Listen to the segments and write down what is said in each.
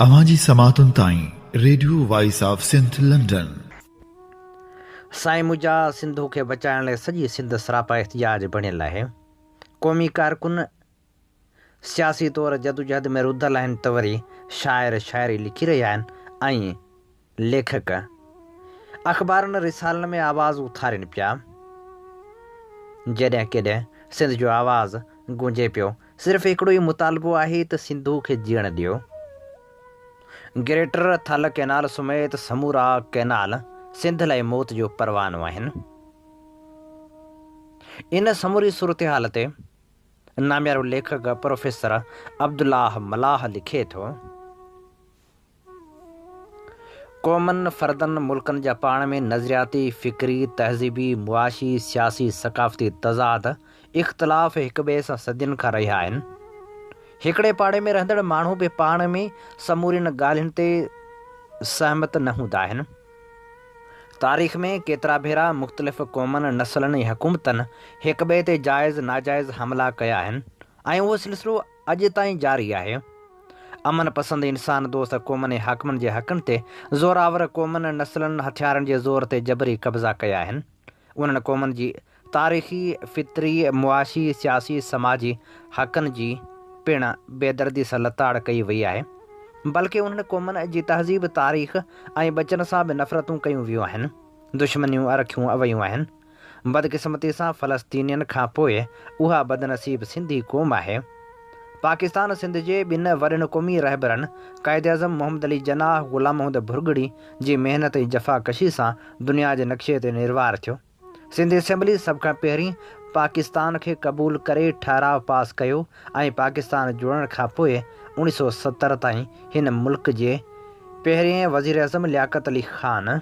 اوهان جي سماعتن تائين radio voice of Sindh London. سائين منهنجا سنڌو کي بچائڻ لاء سڄي سنڌ سراپا احتجاج بڻيل آهي. قومي ڪارڪن سياسي طور جدوجهد ۾ رڌل آهن ته وري شاعر شاعري لکي رهيا آهن ۽ ليکڪ اخبارن رسالن ۾ آواز اٿارين پيا. جيڏهن ڪيڏهن سنڌ جو آواز گونجي پيو. صرف هڪڙو ئي مطالبو آهي ته سنڌو کي جيئڻ ڏيو. گريٽر ٿل ڪئنال سميت سمورا ڪئنال سنڌ لاء موت جو پروانو آهن. ان سموري صورتحال تي ناميارو ليکڪ پروفيسر عبدالله ملاح لکي ٿو. قومن، فردن، ملڪن جا پاڻ ۾ نظرياتي، فڪري، تهذيبي، معاشي، سياسي، ثقافتي تضاد، اختلاف هڪٻئي سان صدين کان رهيا آهن. هڪڙي پاڙي ۾ رهندڙ ماڻهو به پاڻ ۾ سمورين ڳالهين تي سهمت نه هوندا آهن. تاريخ ۾ ڪيترا ڀيرا مختلف قومن، نسلن ۽ حڪومتن هڪٻئي تي جائز ناجائز حملا ڪيا آهن ۽ اهو سلسلو اڄ تائين جاري آهي. امن پسند انسان دوست قومن ۽ حاڪمن جي حقن تي زورآور قومن، نسلن، هٿيارن جي زور تي جبري قبضا ڪيا آهن. انهن قومن جي تاريخي، فطري، معاشي، سياسي، سماجي حقن جي پڻ بيدردي سان لتاڙ ڪئي وئي آهي. بلڪه انهن قومن جي تهذيب، تاريخ ۽ ٻچن سان به نفرتون ڪيون ويون آهن. دشمنيون رکيون ويون آهن. بدقسمتي سان فلسطينين کان پوء اها بدنصيب سنڌي قوم آهي. پاڪستان سنڌ جي ٻن وڏن قومي رهبرن قائداعظم محمد علي جناح، غلام محمد ڀرڳڙي جي محنت ۽ جفاڪشي سان دنيا جي نقشي تي نروار ٿيو. سنڌ اسيمبلي سڀ کان پهرين پاڪستان کي قبول ڪري ٺهراء پاس ڪيو ۽ پاڪستان جوڙڻ کان پوء 1970 تائين هن ملڪ جي پهرين وزيراعظم لياقت علي خان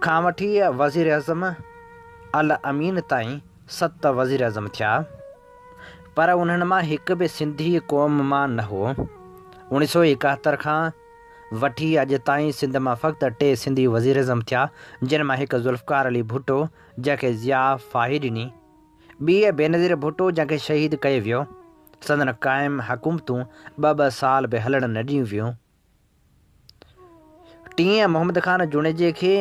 کان وٺي وزيراعظم الامين تائين ست وزيراعظم ٿيا، پر انهن مان هڪ به سنڌي قوم مان نه هو. 1971 کان وٺي اڄ تائين سنڌ مان فقط ٽي سنڌي وزيراعظم ٿيا، جن مان هڪ ذوالفقار علي ڀٽو، جنهن کي ضياء ڦاهي ڏني، ٻي بينظير ڀٽو، جنهن کي شهيد ڪيو ويو. سندن قائم حڪومتون ٻه ٻه سال به هلڻ نه ڏنيون ويون. ٽئين محمد خان جوڻيجي کي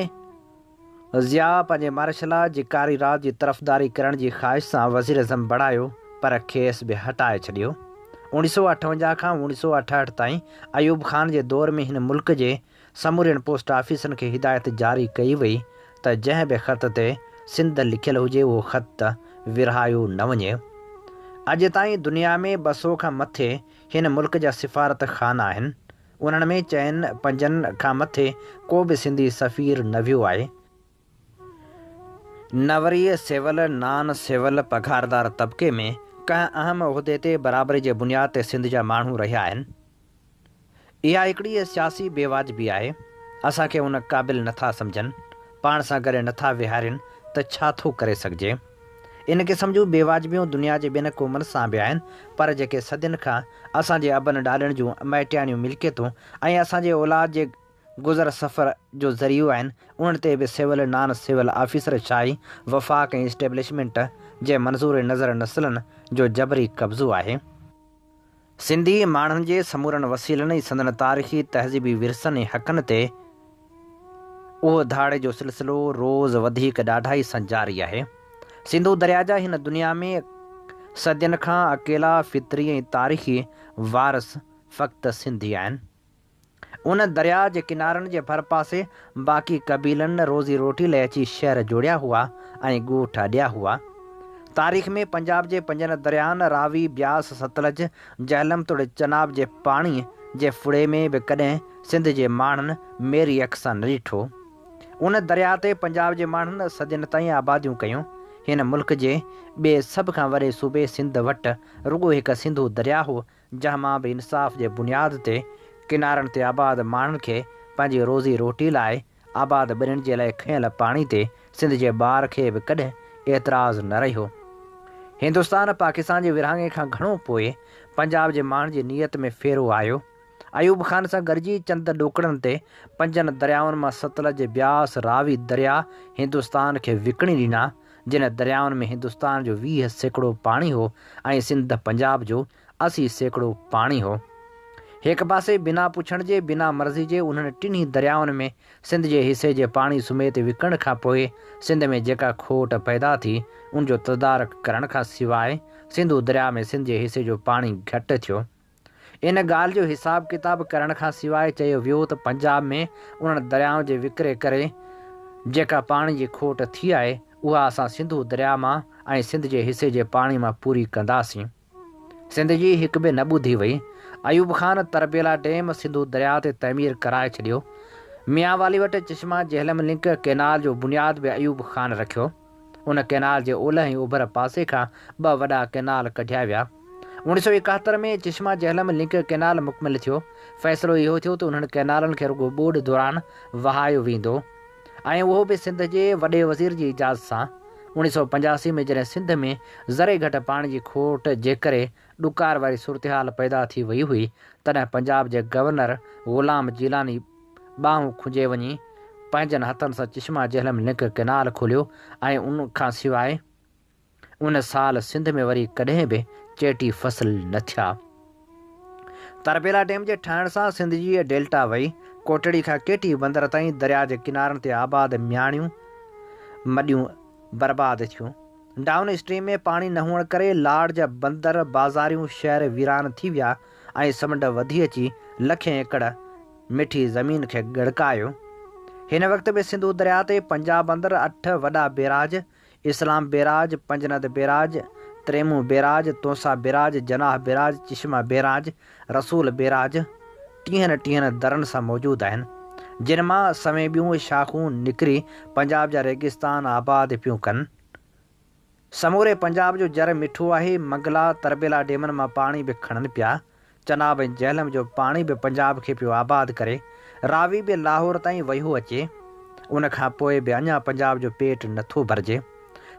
ضياء پنهنجي مارشلا جي ڪاري رات جي طرفداري ڪرڻ جي خواهش سان وزيراعظم بڻايو پر کيس به هٽائي ڇڏيو. 1958 کان 1968 تائين ايوب خان جي دور ۾ هن ملڪ جي سمورين پوسٽ آفيسن کي هدايت جاري ڪئي وئي ته جنهن به خط تي سنڌ لکيل هجي اهو خط ورهايو نه وڃي. اڄ تائين دنيا ۾ 200 کان مٿي هن ملڪ جا سفارت خانا آهن، انهن ۾ چئن پنجن کان مٿي ڪو به سنڌي سفير نه ويو آهي، نه وري سول، نان سول پگهاردار طبقي ۾ ڪنهن اهم عهدي تي برابري جي بنياد تي سنڌ جا ماڻهو رهيا آهن. اها هڪڙي سياسي بي واجبي آهي، اسان کي ان قابل نه ٿا سمجهن، پاڻ سان گڏ نه ٿا ويهارين ته ڇا ٿو ڪري سگهجي؟ ان قسم جون بي واجبيون دنيا جي ٻين قومن سان به آهن، پر جيڪي صدين کان اسان جي ابن ڏاڏن جون مائٽياڻيون ملڪيتون ۽ اسان جي اولاد جي گذر سفر جو ذريعو آهن، انهن تي به سول، نان سول آفيسر شاهي، وفاق ۽ اسٽيبلشمينٽ جي منظور نظر نسلن جو جبري قبضو آهي. سنڌي ماڻهن جي سمورن وسيلن ۽ سندن تاريخي تهذيبي ورثن ۽ حقن تي اهو ڌاڙي جو سلسلو روز وڌيڪ ڏاڍائي سان جاري آهي. سنڌو درياء جا هن دنيا ۾ صدين کان اڪيلا فطري ۽ تاريخي وارث فقط سنڌي آهن. ان درياء جي ڪنارن جي ڀرپاسي باقي قبيلن روزي روٽي لئه اچي شهر جوڙيا هئا ۽ ڳوٺ اڏيا هئا. تاريخ ۾ پنجاب جي پنجن درياهن راوي، بياس، ستلج، جهلم توڙي چناب جي پاڻي جي ڦڙي ۾ به ڪڏهن سنڌ جي ماڻهن ميري اک سان نه ڏٺو. ان درياء تي پنجاب جي ماڻهن صدين تائين آباديون ڪيون. هن ملڪ جي ٻئي سڀ کان وڏي صوبي سنڌ وٽ رڳو هڪ سنڌو درياء هو جنهن مان به انصاف جي بنياد تي ڪنارن تي آباد ماڻهن کي پنهنجي روزي روٽي لاء آباد ٻنين جي لاء کنيل پاڻي تي سنڌ جي ٻار کي به ڪڏهن اعتراض نه رهيو. هندستان پاڪستان جي ورهاڱي کان گهڻو پوء پنجاب جي ماڻهن جي نيت ۾ ڦيرو آيو. ايوب خان سان گڏجي چند ڏوڪڙن تي پنجن دريائن مان ستلج، بياس، راوي درياء هندستان کي وڪڻي ڏنا، جن دريائن ۾ هندستان جو 20% پاڻي هو ۽ سنڌ پنجاب جو 80% پاڻي هو. هڪ پاسي بنا پڇڻ جي، بنا مرضي جي انهن ٽنهي دريائن ۾ سنڌ جي حصي جي پاڻي سميت وڪڻ کان پوء سنڌ ۾ جيڪا کوٽ پيدا ٿي، ان جو تدارڪ ڪرڻ کان سواء سنڌو درياء ۾ سنڌ جي حصي جو پاڻي گهٽ ٿيو. ان ڳالهه جو حساب ڪتاب ڪرڻ کان سواء چيو ويو ته پنجاب ۾ انهن دريائن جي وڪري ڪري جيڪا پاڻي جي کوٽ ٿي آهي، اها اسان سنڌو درياء مان ۽ سنڌ جي حصي جي پاڻي مان پوري ڪنداسين. سنڌ جي هڪ به نه ٻڌي وئي. ايوب خان تربيلا ڊيم سنڌو درياء تي تعمير ڪرائي ڇڏيو. ميانوالي وٽ چشما جهلم لنڪ ڪئنال جو بنياد به ايوب خان رکيو. ان ڪئنال جي اولهه ۽ اوڀر پاسي کان ٻه وڏا ڪئنال ڪڍيا ويا. 1971 ۾ چشما جهلم لنڪ ڪئنال مڪمل ٿيو. فيصلو اهو ٿيو ته انهن ڪئنالن کي رڳو ٻوڏ دوران وهايو ويندو. ۽ اهو به سنڌ جي وڏي وزير جي اجازت سان. 1985 ۾ جڏهن سنڌ ۾ ذري گهٽ پاڻي جي کوٽ جي ڪري ڏڪار واري صورتحال پيدا ٿي وئي هئي، تڏهن پنجاب جي گورنر غلام جيلاني ٻانهون کنجي وڃي پنهنجن هٿن سان چشما جهلم لنڪ ڪئنال کوليو ۽ ان کان سواء ان سال سنڌ ۾ وري ڪڏهن به چيٽي فصل نه ٿيا. تربيلا ڊيم جي ٺاهڻ سان سنڌ جي ڊيلٽا وئي. ڪوٽڙي کان ڪيٽي بندر تائين درياء جي ڪنارن تي آباد مياڻيون مڏيون برباد ٿيون. ڊائون اسٽريم ۾ پاڻي نه هئڻ ڪري لاڙ جا بندر، بازاريون، شهر ويران ٿي ويا ۽ سمنڊ وڌي اچي لکين ايڪڙ مٺي زمين کي ڳڙڪايو. هن وقت به سنڌو درياء تي پنجاب اندر اٺ وڏا barrage Islam barrage, Panjnad barrage, Trimmu barrage, Taunsa barrage, Jinnah barrage, Chashma barrage, Rasul barrage ٽيهن ٽيهن درن سان موجود آهن، جن مان سوين ٻيون شاخون نڪري پنجاب جا ريگستان آباد پيون ڪن. سموري پنجاب جو جر مٺو آهي، منگلا، تربيلا ڊيمن مان پاڻي به کڻن پيا. چناب ۽ جهلم جو پاڻي به پنجاب کي پيو آباد ڪري. راوي به لاهور تائين وهيو اچي. ان کان پوء به اڃا پنجاب جو پيٽ نه ٿو ڀرجي.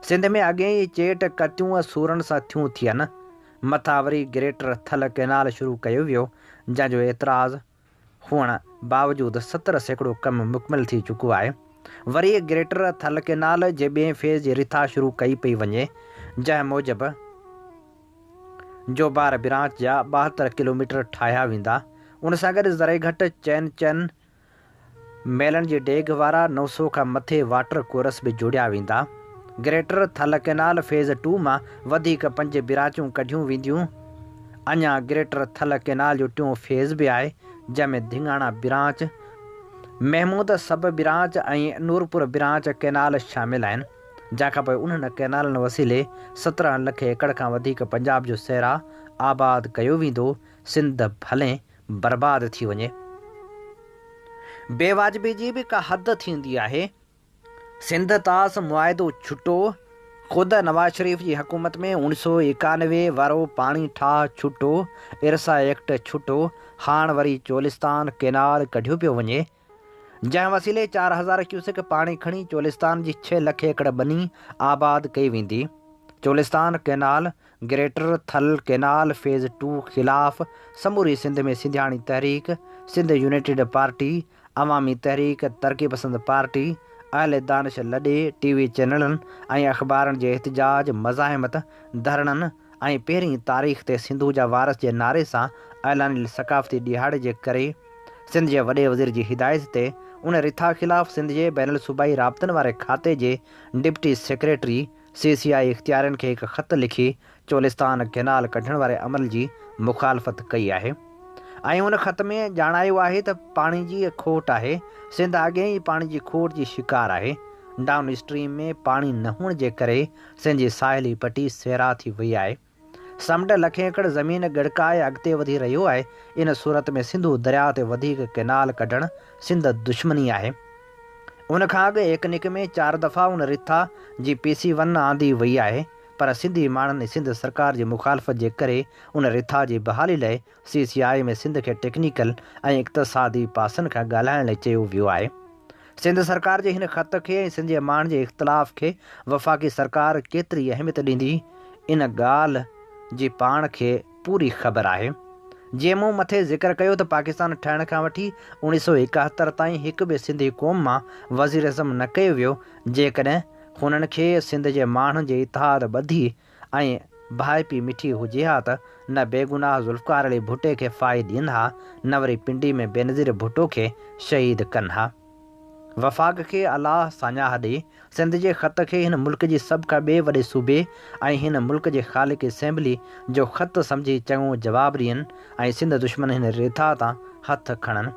سنڌ ۾ اڳئين ئي چيٽ ڪتيون سورن سان ٿيون ٿين. مٿان وري گريٽر ٿل ڪئنال شروع ڪيو ويو، جنهن جو اعتراض هئڻ باوجود 70% ڪم مڪمل ٿي چڪو آهي. وري گريٽر ٿل ڪئنال جي ٻئين فيز جي رٿا شروع ڪئي پئي وڃي، جنهن موجب جوبار برانچ جا 72 ڪلوميٽر ٺاهيا ويندا. ان سان گڏ ذري گهٽ چئن چئن ميلن جي ڊيگهه وارا 900 کان مٿي واٽر ڪورس به جوڙيا ويندا. Greater Thal canal phase two مان وڌيڪ پنج برانچون ڪڍيون وينديون. اڃا گريٽر ٿل ڪئنال جو ٽيون فيز به آهي، جنهن ۾ Dhingana branch, Mehmood sub branch ۽ Nurpur branch canal شامل آهن، جنهن کان پوء انهن ڪئنالن وسيلي 17 لک ايڪڙ کان وڌيڪ پنجاب جو صحرا آباد ڪيو ويندو، سنڌ ڀلين برباد ٿي وڃي. بي واجبي جي به ڪا حد ٿيندي آهي. سنڌ طاس معاهدو ڇٽو، خود نواز شريف جي حڪومت ۾ 1991 وارو پاڻي ٺاهه ڇٽو، ارسا ايڪٽ ڇٽو، هاڻ وري چولستان ڪينال ڪڍيو پيو وڃي، جنهن وسيلي 4000 ڪيوسڪ پاڻي کڻي چولستان جي ڇهه لک ايڪڙ ٻني آباد ڪئي ويندي. Cholistan canal, greater Thal canal phase two خلاف سموري سنڌ ۾ سنڌياڻي تحريڪ، سنڌ يونائيٽيڊ پارٽي، عوامي تحريڪ، ترقي پسند پارٽي، اهل دانش لڏي، ٽي وي چينلن ۽ اخبارن جي احتجاج، مزاحمت، ڌرڻن ۽ پهرين تاريخ تي سنڌو جا وارث جي نعري سان اعلانيل ثقافتي ڏهاڙي جي ڪري سنڌ جي وڏي وزير جي هدايت تي ان رٿا خلاف سنڌ جي بين الصوبائي رابطن واري کاتي جي deputy secretary C C I اختيارين کي هڪ خط لکي چولستان ڪئنال ڪڍڻ واري عمل جي مخالفت ڪئي آهي ۽ ان خط ۾ ڄاڻايو آهي ته پاڻي جي کوٽ آهي، سنڌ اڳئين ئي پاڻي جي کوٽ جي شڪار آهي، ڊائون اسٽريم ۾ پاڻي نه هئڻ جي ڪري سنڌ جي ساحلي پٽي صحرا ٿي وئي آهي، سمنڊ لکين ايڪڙ زمين ڳڙڪائي اڳتي وڌي رهيو آهي، ان صورت ۾ سنڌو درياء تي وڌيڪ ڪئنال ڪڍڻ سنڌ دشمني آهي. ان کان اڳ ايڪنڪ ۾ چار دفعا ان رٿا جي پي سي ون آندي وئي آهي پر سنڌي ماڻهن ۽ سنڌ سرڪار جي مخالفت جي ڪري ان رٿا جي بحالي لئه سي سي آء ۾ سنڌ کي ٽيڪنيڪل ۽ اقتصادي پاسن کان ڳالهائڻ لئه چيو ويو آهي. سنڌ سرڪار جي هن خط کي ۽ سنڌ جي ماڻهن جي اختلاف کي وفاقي سرڪار ڪيتري اهميت ڏيندي ان ڳالهه جي پاڻ کي پوري خبر آهي. جيئن مون مٿي ذڪر ڪيو ته پاڪستان ٺهڻ کان وٺي 1971 تائين هڪ به سنڌي قوم مان وزيراعظم نه ڪيو ويو، جيڪڏهن هنن کي سنڌ جي ماڻهن جي اتحاد ٻڌي ۽ ڀائپي مٺي هجي ها ته نه بيگناهه ذوالفقار علي ڀٽي کي ڦاهي ڏين ها نه وري پنڊي ۾ بينظير ڀٽو کي شهيد ڪن ها. وفاق کي الله ساڃاهه ڏئي، سنڌ جي خط کي هن ملڪ جي سڀ کان ٻئي وڏي صوبي ۽ هن ملڪ جي خالق اسيمبلي جو خط سمجهي چڱو جواب ڏين ۽ سنڌ دشمن هن رٿا تان هٿ کڻن.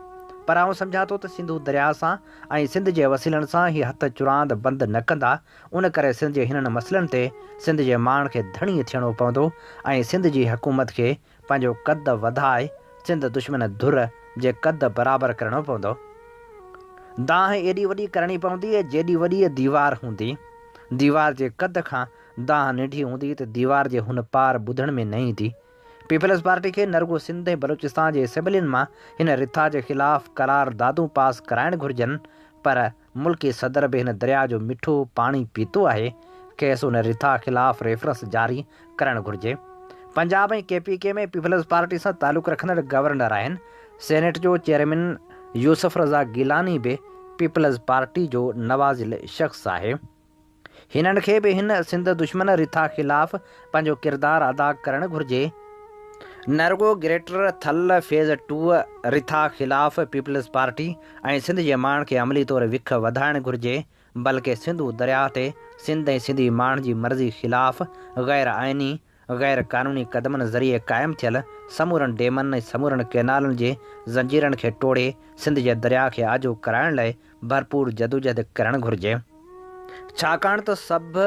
پر آئون سمجهان ٿو ته سنڌو درياهه سان ۽ سنڌ جي وسيلن سان هي هٿ چراند بند نه ڪندا، ان ڪري سنڌ جي هنن مسئلن تي سنڌ جي ماڻهن کي ڌڻي ٿيڻو پوندو ۽ سنڌ جي حڪومت کي پنهنجو قد وڌائي سنڌ دشمن ڌر جي قد برابر ڪرڻو پوندو. دانهن ايڏي وڏي ڪرڻي پوندي جيڏي وڏي ديوار هوندي. ديوار جي قد کان دانهن ننڍي هوندي ته ديوار جي هن پار ٻڌڻ ۾ نه ايندي. پيپلز پارٽي کي نه رڳو سنڌ ۽ بلوچستان جي اسيمبلين مان هن رٿا جي خلاف قراردادون پاس ڪرائڻ گهرجن پر ملڪي صدر به هن درياء جو مٺو پاڻي پيتو آهي، کيس ان رٿا خلاف ريفرنس جاري ڪرڻ گهرجي. Punjab ۽ K P K ۾ Peoples Party سان تعلق رکندڙ گورنر آهن. سينيٽ جو چيئرمين يوسف رضا گيلاني به پيپلز پارٽي جو نوازيل شخص آهي. هنن کي به هن سنڌ دشمن رٿا خلاف پنهنجو ڪردار ادا ڪرڻ گهرجي. نه رڳو گريٽر ٿل فيز ٽو رٿا خلاف پيپلز پارٽي ۽ سنڌ جي ماڻهن کي عملي طور وک وڌائڻ گهرجي بلڪه سنڌو درياهه تي سنڌ ۽ سنڌي ماڻهن جي مرضي خلاف غير آئيني غير قانوني قدمن ذريعي قائم ٿيل سمورن ڊيمن ۽ سمورن ڪئنالن جي زنجيرن کي ٽوڙي سنڌ جي درياء کي آجو ڪرائڻ لاء ڀرپور جدوجهد ڪرڻ گهرجي. ڇاڪاڻ ته سڀ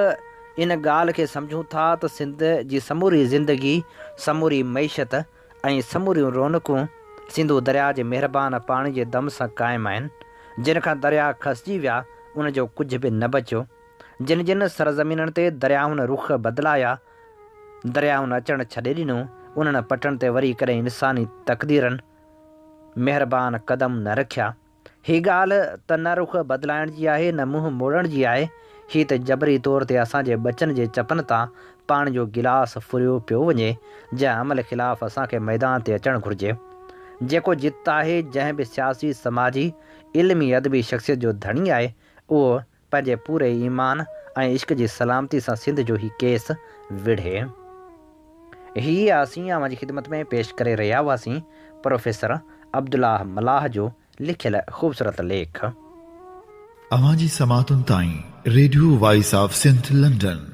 ان ڳالهه کي سمجهون ٿا ته سنڌ جي سموري زندگي، سموري معيشت ۽ سموريون رونقون سنڌو درياء جي مهربان پاڻي جي دم سان قائم آهن. جن کان درياء کسجي ويا ان جو ڪجهه به نه بچيو. جن جن سرزمينن تي درياهن رخ بدلايا، درياهن اچڻ ڇڏي ڏنو، انهن پٽن تي وري ڪڏهن انساني تقديرن مهربان قدم نه رکيا. هي ڳالهه ته نه رخ بدلائڻ جي آهي نه منهن موڙڻ جي آهي، هي ته جبري طور تي اسان جي ٻچن جي چپن تان پاڻي جو گلاس ڦريو پيو وڃي، جنهن عمل خلاف اسان کي ميدان تي اچڻ گهرجي. جيڪو جت آهي، جنهن به سياسي، سماجي، علمي ادبي شخصيت جو ڌڻي آهي، اهو پنهنجي پوري ايمان ۽ عشق جي سلامتي سان سنڌ جو هي ڪيس وڙهي. هي اسين اوهان جي خدمت ۾ پيش ڪري رهيا هئاسين پروفيسر عبدالله ملاح جو لکيل خوبصورت ليک. اوهان جي سماعتن تائين radio voice of Sindh London.